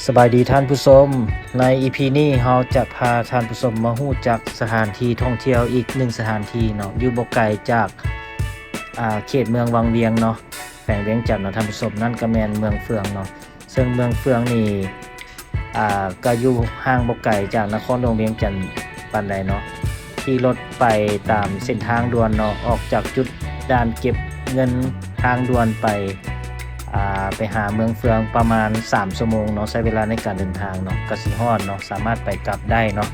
ສະບາຍດີທ່ານຜູ້ຊົມ, ໃນອີພີນີ້ເຮົາຈະພາທ່ານຜູ້ຊົມມາຮູ້ຈັກສະຖານທີ່ທ່ອງທ່ຽວອີກໜຶ່ງສະຖານທີ່ເນາະ, ຢູ່ບໍ່ໄກຈາກ ອ່າ ເຂດເມືອງວັງວຽງເນາະ, ແຂວງວຽງຈັນເນາະທ່ານຜູ້ຊົມ, ນັ້ນກໍແມ່ນເມືອງເຟືອງເນາະ. ເຊິ່ງເມືອງເຟືອງນີ້ ອ່າ ກໍຢູ່ຫ່າງບໍ່ໄກຈາກນະຄອນຫຼວງວຽງຈັນປານໃດເນາະ, ຂີ່ລົດໄປຕາມເສັ້ນທາງດ່ວນເນາະ, ອອກຈາກຈຸດດ່ານເກັບເງິນທາງດ່ວນໄປ ອ່າ ໄປຫາເມືອງເຟືອງປະມານສາມຊົ່ວໂມງເນາະ, ໃຊ້ເວລາໃນການເດີນທາງເນາະ ກໍຊິຮອດເນາະ, ສາມາດໄປກັບໄດ້ເນາະ.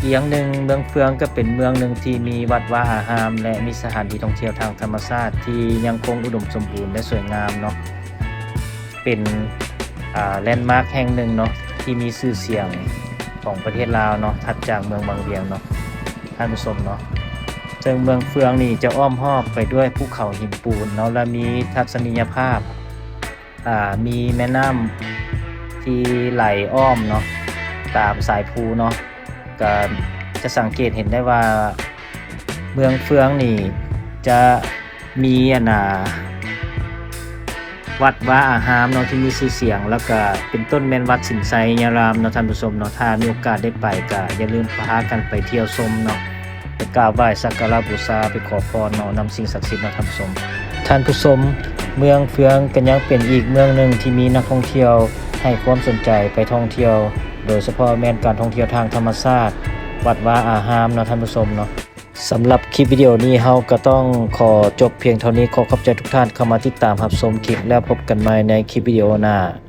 ອີກຢ່າງໜຶ່ງ ເມືອງເຟືອງກໍເປັນເມືອງໜຶ່ງທີ່ມີວັດວາອາຮາມ ແລະ ມີສະຖານທີ່ທ່ອງທ່ຽວທາງທຳມະຊາດທີ່ຍັງຄົງອຸດົມສົມບູນ ແລະ ສວຍງາມເນາະ, ເປັນ ອ່າ ແລນມາກແຫ່ງໜຶ່ງເນາະ ທີ່ມີຊື່ສຽງຂອງປະເທດລາວເນາະ, ຖັດຈາກເມືອງວັງວຽງເນາະ ທ່ານຜູ້ຊົມເນາະ. ເຊິ່ງເມືອງເຟືອງນີ້ຈະອ້ອມຮອບໄປດ້ວຍພູເຂົາຫີນປູນເນາະ ແລະ ມີທັດສະນີຍະພາບ ອ່າ ມີແມ່ນ້ຳທີ່ໄຫຼອ້ອມເນາະ ຕາມສາຍພູເນາະ, ກໍຈະສັງເກດເຫັນໄດ້ວ່າເມືອງເຟືອງນີ້ຈະມີອັນນ່າ ວັດວາອາຮາມເນາະ ທີ່ມີຊື່ສຽງ, ແລ້ວກະເປັນຕົ້ນແມ່ນວັດສິນໄຊຍາລາມເນາະທ່ານຜູ້ຊົມເນາະ. ຖ້າມີໂອກາດໄດ້ໄປ ກະຢ່າລືມພາກັນໄປທ່ຽວຊົມເນາະ, ໄປກາບໄຫວ້ສັກກາລະບູຊາ, ໄປຂໍພອນເນາະ ນຳສິ່ງສັກສິດເນາະທ່ານຜູ້ຊົມ. ທ່ານຜູ້ຊົມ, ເມືອງເຟືອງກໍຍັງເປັນອີກເມືອງໜຶ່ງທີ່ມີນັກທ່ອງທ່ຽວໃຫ້ຄວາມສົນໃຈໄປທ່ອງທ່ຽວ, ໂດຍສະເພາະແມ່ນການທ່ອງທ່ຽວທາງທຳມະຊາດ, ວັດວາອາຮາມເນາະທ່ານຜູ້ຊົມເນາະ. ສຳລັບຄລິບວິດີໂອນີ້ເຮົາກໍຕ້ອງຂໍຈົບພຽງເທົ່ານີ້. ຂໍຂອບໃຈທຸກທ່ານເຂົ້າມາຕິດຕາມຮັບຊົມຄລິບ, ແລ້ວພົບກັນໃໝ່ໃນຄລິບວິດີໂອໜ້າ.